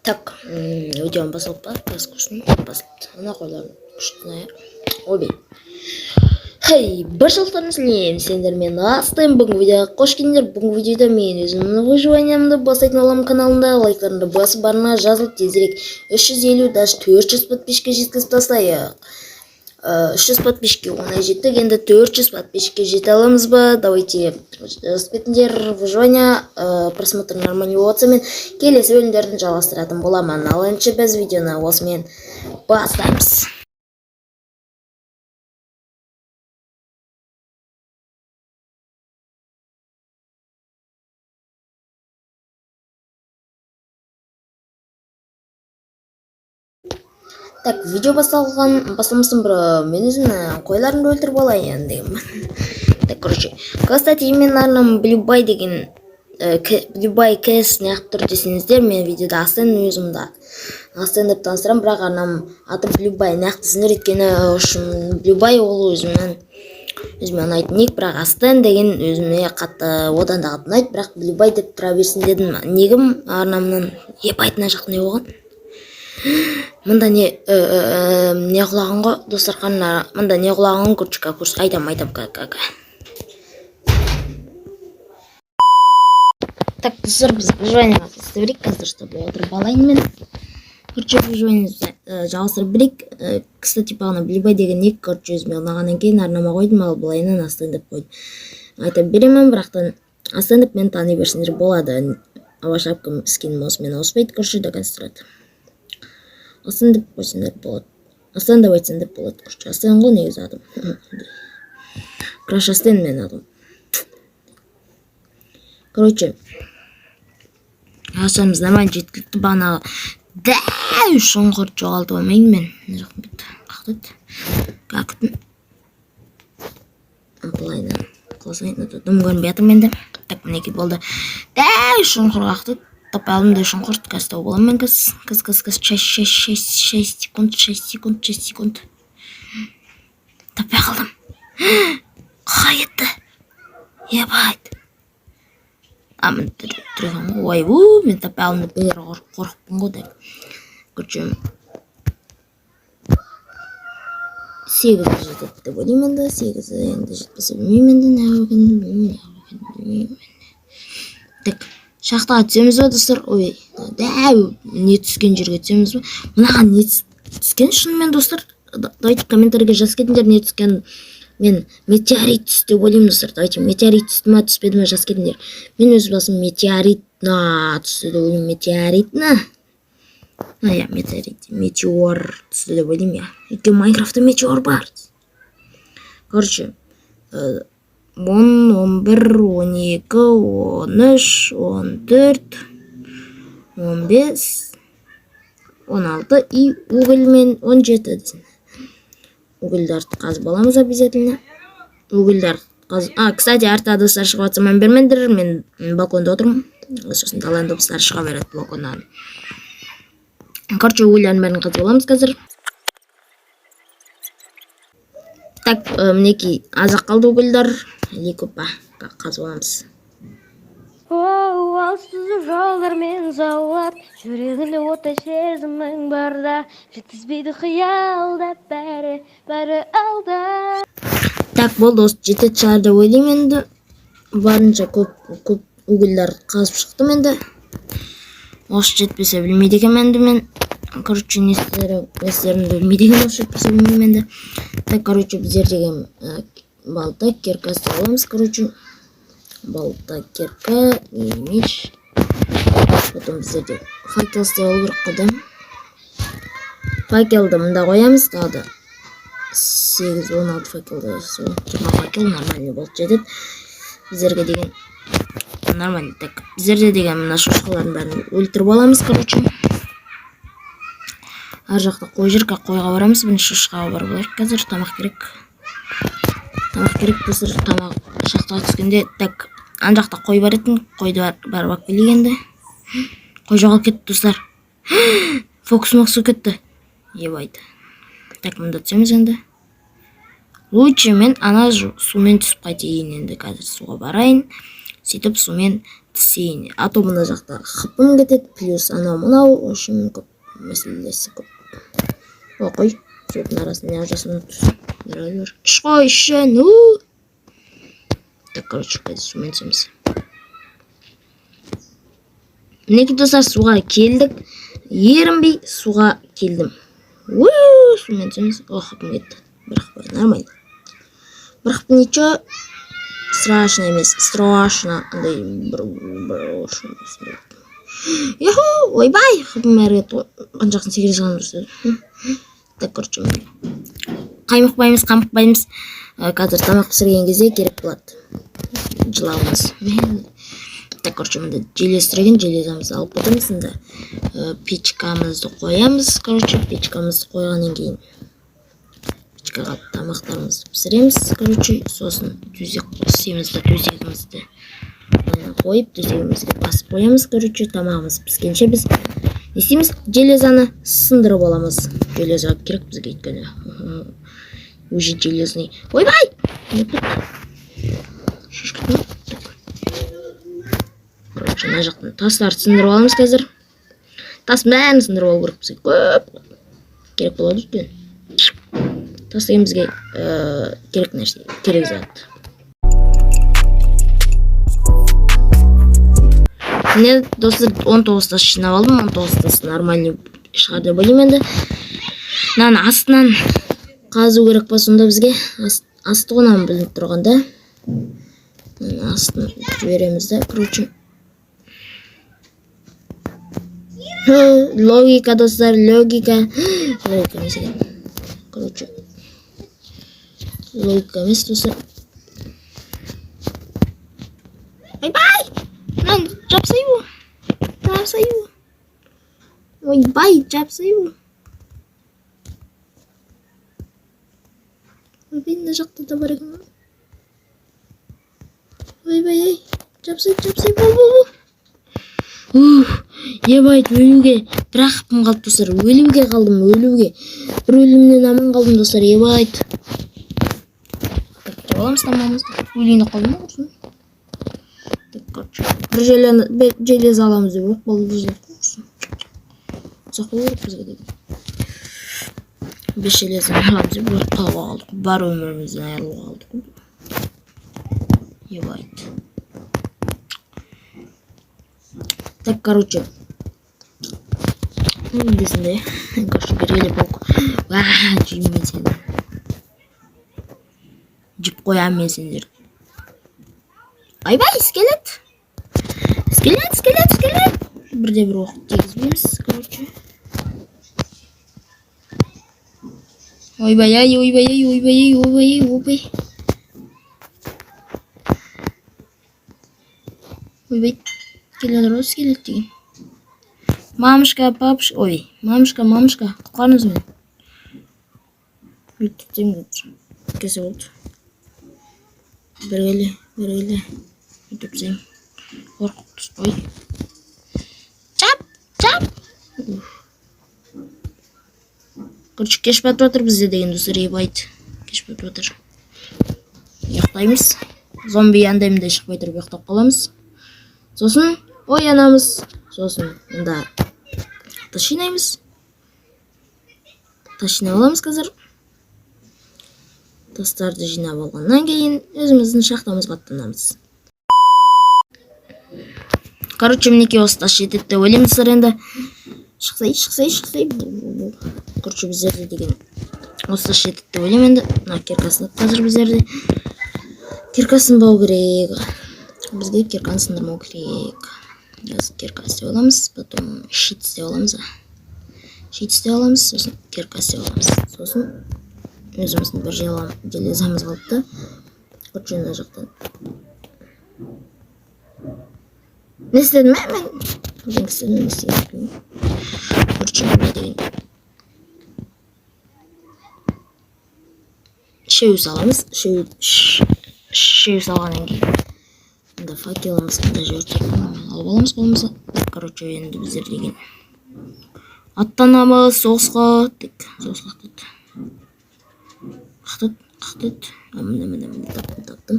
Так, видеом басылып па? Қазір көрсін. Басылыпты. Ана қойлар күшті. Ойбай. Хей, баршалықтарыңа сәлем, сендермен Астым. Бүгінгі видеоға қош келдіңдер. Бүгінгі видеода мен өзімнің выживаниямды бастайтын боламын каналымда. Лайктарыңды басып, барына жазылып, тезірек 350, даже 400 подписчикке жеткізіп тастайық. 300 подписчикке оңай жеттік, енді 400 подписчикке жете аламыз ба? Давайте жазып кетіңдер. Выживание, просмотр нормальный болса, мен келесі бөлімдерін жалғастыратын боламын. Ал ендеше біз видеоны осымен бастаймыз. Так, видео басталған бастамастан бұрын мен өзімнің қойларымды өлтіріп алайын дегенмін. Так, короче, кстати, мен арнам Блюбай деген, Блюбай кс неғып тұр десеңіздер, мен видеода Астен, өзімді Астен деп таныстырамын, бірақ арнам аты Блюбай. Неғып десеңдер, өйткені үшін Блюбай ол өзімнің өзіме ұнайтын ник, бірақ Астен деген өзіме қатты, одан да қатты ұнайды, бірақ Блюбай деп тұра берсін дедім. Нигім арнамнан. Ебать, мына жақта не болған? Мында не не құлаған ғой, достар, қана мында не құлаған, короче, көрс, айтам, айтам, как. Так, достар, біз выживание істей берейік қазір, чтобы отырып алайын мен. Короче, выживание жалғастыра берейік. Кстати, бағана Блюбай деген ник, короче, өзіме ұнағаннан кейін арнама қойдым, ал былайынан Астен деп қойдым. Айта беремін, бірақтан Астен деп мені тани берсеңдер болады. Ауа шапкам, скинім осымен ауыспайды, короче, до конца тұрады. Астен деп қойсаңдар болады. Астен деп айтсаңдар болады, короче. Астен ғой негізі атым. Краш Астен менің атым. Короче, ағаштарымыз нормально, жеткілікті. Бағанағы дәу шұңқырды жоғалтып алмайын мен. Мына жақтан бітті. Қаяқта еді? Как былайынан қосайын, дым көрінбей жатыр менде. Так, мінекей, болды. Дәу шұңқыр қақты. Таппай алдым дәу шұңқырды. Қазір тауып аламын мен, қазір. Қазір, қазір, қазір. Шесть, шесть, шесть, 6 секунд, 6 секунд, 6 секунд. Таппай қалдым. Қай кетті? Ебать. А, міне тұр екен ғой. Ойбу, мен таппай алдым деп бері қорқыппын ғой деп. Короче, 8-і жетеді деп ойлаймын енді. 8-і енді жетпесе, білмеймін енді не екенін, білмеймін, не екенін білмеймін. Так, шахтаға түсеміз ба, достар? Ой, дәу не түскен жерге түсеміз ба? Мынаған не түскен шынымен, достар? Давайте комментарийге жазып кетіңдер не түскен. Мен метеорит түсті деп ойлаймын, достар. Давайте, метеорит түсті ма, түспеді ма, жазып кетіңдер. Мен өз басым метеорит на түсті деп ойлаймын. Метеорит на. Иә, метеорит, метеор түсті деп ойлаймын, иә. Өйткені Майнкрафтта метеор бар. Короче, 10, 11, 12, 13, 14, 15, 16 и угольмен 17 десін. Угольдарды қазып аламыз обязательно. Угольдар қаз... А, кстати, артта дыбыстар шығып жатса, мән бермеңдер. Мен балконда отырмын. Сосын даланың дыбыстары шыға береді балконнан. Короче, угольдардың бәрін қазып аламыз қазір. Так, мінекей, аз-ақ қалды угольдар. Или көп па? Қазып аламыз. Оу, алыс түзу жолдармен заулап, жүрегіңде оттай сезімің барда, жеткізбейді қиялда, бәрі, бәрі алда. Так, болды, осы жететін шығар деп ойлаймын енді. Барынша көп көп угольдар қазып шықтым енді. Осы жетпесе, білмейді екенмін енді мен. Короче, не істерімді білмейді екенмін, осы жетпесе, білмеймін енді. Так, короче, біздер деген балта, кирка істеп аламыз, короче. Балта, кирка и меч. Потом біздерде факел істеп алу керек қой, да? Факелді мында қоямыз, тағы да 8, 16 факелді, 20 факел нормальный болып жетеді біздерге деген, нормально. Так, біздерде деген мына шошқалардың бәрін өлтіріп аламыз, короче. Ар жақта қой жүр, қойға барамыз. Бірінші шошқаға барып алайық қазір. Тамақ керек, тамақ керек, достар, тамақ шахтаға түскенде. Так, ана жақта қой бар етін, қойды барып алып келейік енді. Қой жоғалып кетті, достар. Фокус мокус болып кетті, ебать. Так, мында түсеміз енді. Лучше мен ана сумен түсіп қайтайын енді. Қазір суға барайын, сөйтіп сумен Түсейін, а то мына жақта хпым кетеді, плюс анау мынау, в общем, көп мәселесі көп. О, қой, судың арасында неғып жасырынып тұрсың? Бері бер. Іш қой, іші, ну. Так, короче, қазір сумен түсеміз. Мінекей, достар, суға келдік. Ерінбей суға келдім. Уу, сумен түсеміз. О, хпым кетті. Бір хп, нормально. Бір хп ничего страшно емес, страшно. Андай бір в общем, яху, ойбай, хпым бәрі кетті ғой. Ана жақтан секіре саламын достар. Так, короче, қаймықпаймыз, қамықпаймыз. Қазір тамақ пісірген кезде керек болады. Жылауымыз. Так, короче, мында желез тұр екен, железамызды алып кетеміз. Мында печкамызды қоямыз. Короче, печкамызды қойғаннан кейін печкаға тамақтарымызды пісіреміз. Короче, сосын төсек істейміз да, төсегімізді қойып, төсегімізге басып қоямыз. Короче, тамағымыз піскенше біз не істейміз? Железаны сындырып аламыз. Железо керек бізге, өйткені уже железный. Ойбай! Не кетті? Шешіп кетті ма? Так. Короче, мына жақтан тастарды сындырып аламыз қазір. Тастың бәрін сындырып алу керек бізге. Көп керек болады өйткені. Тас деген бізге керек нәрсе, керек зат. Міне, достар, 19 тас жинап алдым. 19 тас нормальный шығар деп ойлаймын енді. Мынаның астынан қазу керек па сонда бізге? Асты ғой мынаның білініп тұрған да. Мынаның астын жібереміз да, короче. Логика, достар, логика. Логика емес екен. Короче, логика емес, достар. Ойбай! Мынаны жапсай ғой. Жапсай ғой. Ойбай, жапсай ғой. Ойбай, мына жақта да бар екен ғой. Ойбай, ай. Жапсай, жапсай, бол, бол, бол. Ух, ебать, өлуге бір ақ хпым қалды, достар. Өлуге қалдым, өлуге. Бір өлімнен аман қалдым, достар, ебать. Так, жеп аламыз тамағымызды. Өлейін деп қалдым ба құрсын? Так, короче, бір железо аламыз деп өліп қалды құрсын. Ұзақ болу керек бізге деген. 5 железо аламыз деп өліп қалуға қалдық. Бар өмірімізден айырылуға қалдық. Ебать. Так, короче. Десінде. Короче, бергеле паук. Уа, жеймін мен сені. Жеп қоямын мен сендерді. Айбай, скелет. Скелет, скелет, скелет. Бірде бір оқ тигізбейміз, короче. Ойбай, ай, ойбай, ай, ойбай, ай, ойбай, ай, ойбай. Ойбай, келе жатыр ғой скелет деген. Мамушка, папушка, ой, мамушка, мамушка, құтқарыңыз мені. Өліп кетсем қазір. Келсе болды. Бергеле, бергеле. Өлтіріп тастаймын. Қорқып тұр. Ой. Чап, чап. Уф. Короче, кеш батып жатыр бізде деген, достар, ебайт. Кеш батып жатыр. Ұйықтаймыз. Зомби андай мындай шықпай тұрып ұйықтап қаламыз. Сосын оянамыз. Сосын мында тас жинаймыз. Тас жинап аламыз қазір. Тастарды жинап алғаннан кейін өзіміздің шахтамызға аттанамыз. Короче, мінекей осы тас жетеді деп ойлаймын, достар, енді. Шықсай, шықсай, шықсай. Короче, біздерде деген осы тас жетеді деп ойлаймын енді. Мына киркасын қазір біздерде. Кирка сынбау керек. Бізге кирканы сындырмау керек. Қазір кирка істеп аламыз, потом щит істеп аламыз. Щит істеп аламыз, сосын кирка істеп аламыз. Сосын өзіміздің бір железамыз қалды да. Короче, мына жақтан. Не істедім ә мен? Бірдеңе істедім, не істегенімді білмеймін. Короче, мына деген шеу саламыз. Шеу салғаннан кейін мында факеліміз мында жерде алып аламыз қолымызға. Короче, енді біздер деген аттанамыз соғысқа. Так, соғысқа ақтады. Ақтады, ақтады. Міне, міне, міне, таптым, таптым.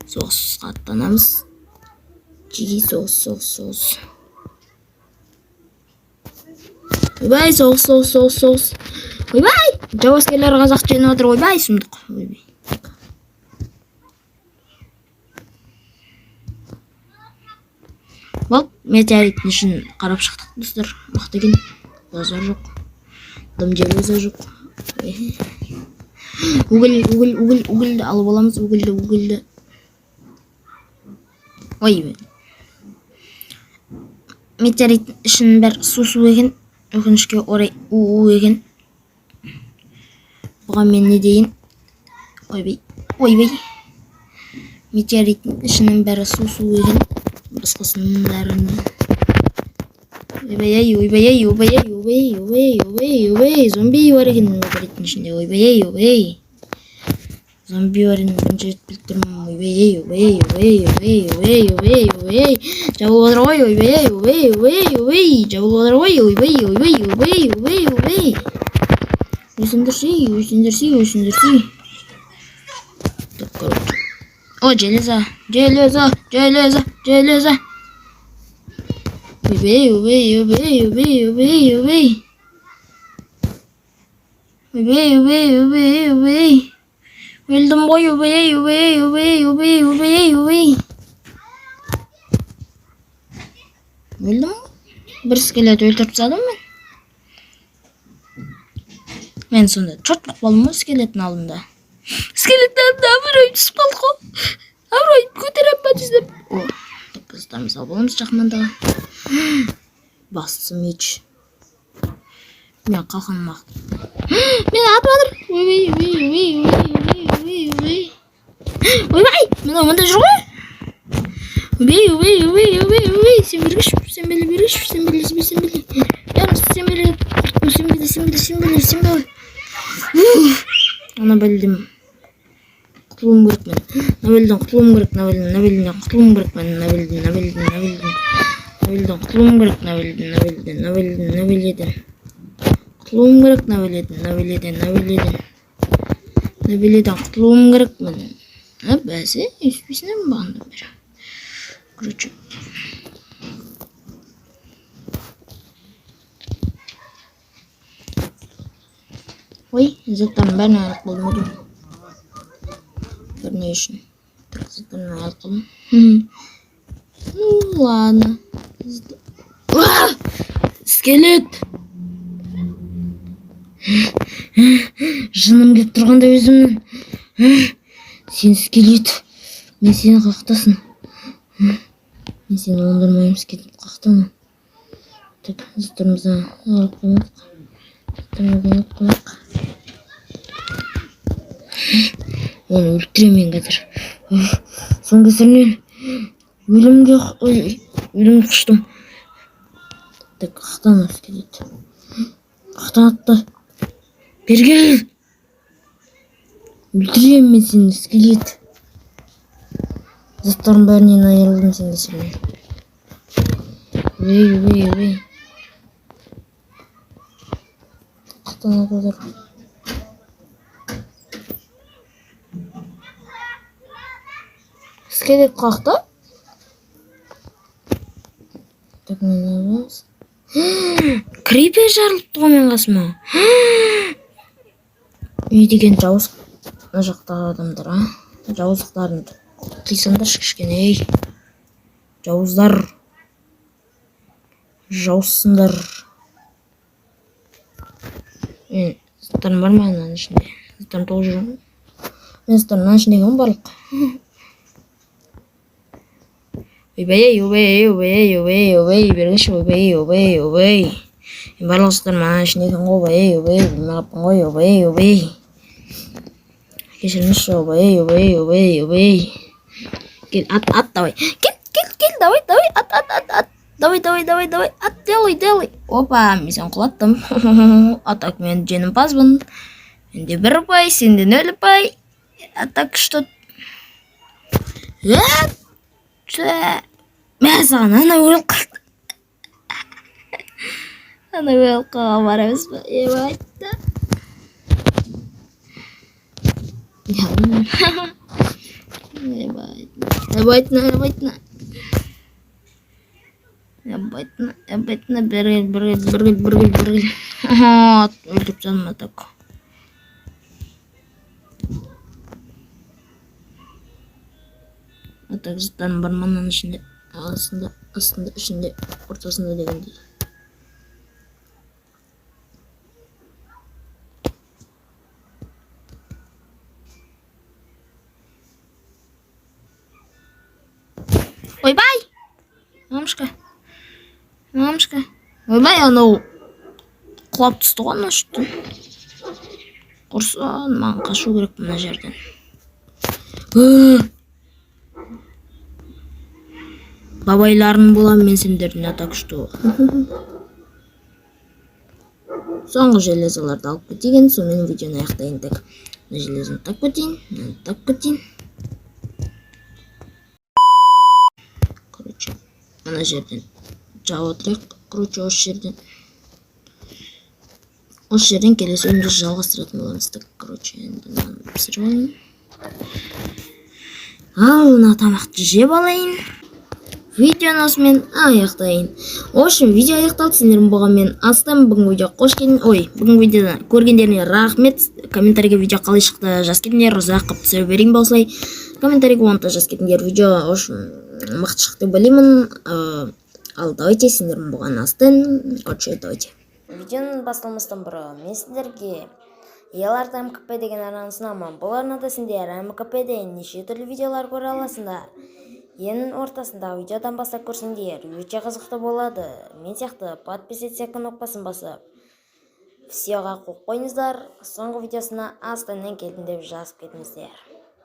Соғысқа аттанамыз. Жиги, соғыс, соғыс, соғыс. Ойбай, соғыс, соғыс, соғыс, соғыс. Ойбай, жау әскерлері қазақ жеңіп отыр. Ойбай, сұмдық. Ойбай. Болды, метеориттің ішін қарап шықтық, достар. Мықты екен. Базар жоқ. Дым железо жоқ. Уголь, уголь, уголь, угольді алып аламыз, угольді, угольді. Ой, метеориттің ішінің бәрі су екен. Өкінішке орай у екен. Бұған мен не дейін? Ойбай, ойбай. Метеориттің ішінің бәрі су екен. Басқасының бәрін. Ойбай ай, ойбай ай, ойбай ай, ойбай, ойбай, ойбай, ойбай, зомби бар екен метеориттің ішінде. Ойбай ай, ойбай. Зомби бар екен, бірінші рет біліп тұрмын. Ойбай ай, ойбай, ойбай, ойбай, ойбай, ойбай, ойбай. Жабылып отыр ғой, ойбай ай, ойбай, ойбай, ойбай. Жабылып отыр ғой, ойбай, ойбай, ойбай, ойбай, ойбай. Өсіндірсей, өсіндірсей, өсіндірсей. Так, короче. О, железо, железо, железо, железо. Ойбай, ойбай, ойбай, ойбай, ойбай, ойбай. Ойбай, ойбай, ойбай, ойбай. Өлдім ғой, ойбай, ойбай, ойбай, ойбай, ойбай, ойбай. Өлдім ғой. Бір скелет өлтіріп тастадым мен. Мен сонда черт болып қалдым ғой скелеттің алдында. Скелеттің алдында абыройым түсіп қалды ғой. Абыройым көтеремін ба деп. О, қыздарымыз алып аламыз жақындағы. Бастысы меч. Мен қалқаным ақты. Мен атып жатыр. Ойбай, ойбай, ойбай, ойбай, ойбай, ойбай. Ойбай, мынау мында жүр ғой. Ойбай, ойбай, ойбай, ойбай, ойбай. Сен бергеш, сен беле бергеш, сен беле, сен беле. Бәрі сен беле, сен беле, сен беле, сен беле, сен беле. Ана бәлдем. Құтылуым керек мен. Мына бәлден құтылуым керек, мына бәлден, мына бәлден құтылуым керек мен. Мына бәлден, мына бәлден, мына бәлден. Мына бәлден құтылуым керек, мына бәлден, мына бәлден, мына бәлден, мына бәледен. Құтылуым керек, мына бәледен, мына бәледен, мына бәледен. Мына бәледен құтылуым керек мен. А, бәсе, өйстпейсіңдер ме бағанадан бері? Короче. Ой, заттардың бәрін айырып қалдым ау деймін. Бір не үшін. Так, заттарымнан айырылып қалдым. Ну, ладно. А! Скелет! Жыным келіп тұрғанда өзімнің. Сен скелет. Мен сені қақтасын. Мен сені оңдырмаймын, скелет қақтана. Так, заттарымызды алып қоймадық. Заттарымызды алып қояйық. Оны өлтіремін мен қазір. Соның кесірінен өлімге өлімге құштым. Так, қақтан скелет. Қақтан атты. Бері кел. Өлтіремін мен сені, скелет. Заттардың бәрінен айырылдым сен кесірінен. Ой, ой, ой. Қақтан атып отыр. Скелет қақты? Так, мынаны аламыз. Крипер жарылыпты ғой менің қасыма. Не деген жауыз мына жақтағы адамдар, а? Жауыздықтарын қисаңдаршы кішкене, ей. Жауыздар. Жауызсыңдар. Мен заттарым бар ма мынаның ішінде? Заттарым толып жүр ғой. Мен заттарым мынаның ішінде екен ғой барлық. Ойбай, ойбай, ойбай, ойбай, ойбай, бергіші, ойбай, ойбай, ойбай. Мен барлық заттарым мынаның ішінде екен ғой, ойбай, ойбай, білмей қалыппын ғой, ойбай, ойбай. Кешіріңізші, ойбай, ойбай, ойбай, ойбай. Кел, ат, ат, давай. Кел, кел, кел, давай, давай, ат, ат, ат, ат. Давай, давай, давай, давай, ат, делай, делай. Опа, мен сені құлаттым. А так мен жеңімпазбын. Менде 1 ұпай, сенде 0 ұпай. А так что... Мә саған, ана өліп қалды. Ана өліп қалған бар емес пе? Ебать. Ебать. Ебать, ебать. Байтына, бері кел, бері кел, бері кел, бері кел, бері кел. Аха, өлтіріп тастадым, так. А так, заттарым бар ма мынаның ішінде? Астында, астында, ішінде, ортасында дегендей. Ойбай! Мамушка. Мамушка. Ойбай, анау құлап түсті ғой ана үстін. Құрсын, маған қашу керек мына жерден. Бабайларың боламын мен сендердің, а так что. Соңғы железоларды алып кетейін, сонымен видеоны аяқтайын. Так, мына железоны тап кетейін, мынаны тап кетейін. Короче, мына жерден жауып отырайық. Короче, осы жерден. Осы жерден келесі бөлімде жалғастыратын боламыз. Так, короче, енді мынаны пісіріп алайын. Ал, мына тамақты жеп алайын. Видеоны осымен аяқтайын. В общем, видео аяқталды. Сендермен болған мен Астым. Бүгінгі видео қош келдің. Ой, бүгінгі видеоны көргендеріңе рахмет. Комментарийге видео қалай шықты жазып кетіңдер. Ұзақ қылып түсіре берейін ба осылай. Комментарийге оны да жазып кетіңдер. Видео, в общем, мықты шықты деп ойлаймын. Ал давайте, сендермен болған Астын. Короче, давайте. Видеоның басталмастан бұрын мен сендерге Елард МКП деген арнаны ұсынамын. Бұл арнада сендер МКП-де неше түрлі видеолар көре аласыңдар. Ең ортасындағы видеодан бастап көрсеңдер, өте қызықты болады. Мен сияқты подписаться кнопкасын басып, всеға қойып қойыңыздар. Соңғы видеосына Астаннан келдім деп жазып кетіңіздер.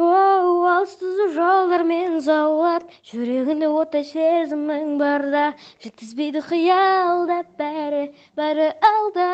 Оу, алыс түзу жолдармен заулап, жүрегінде оттай сезімің барда, жеткізбейді қиялдап, бәрі, бәрі алда.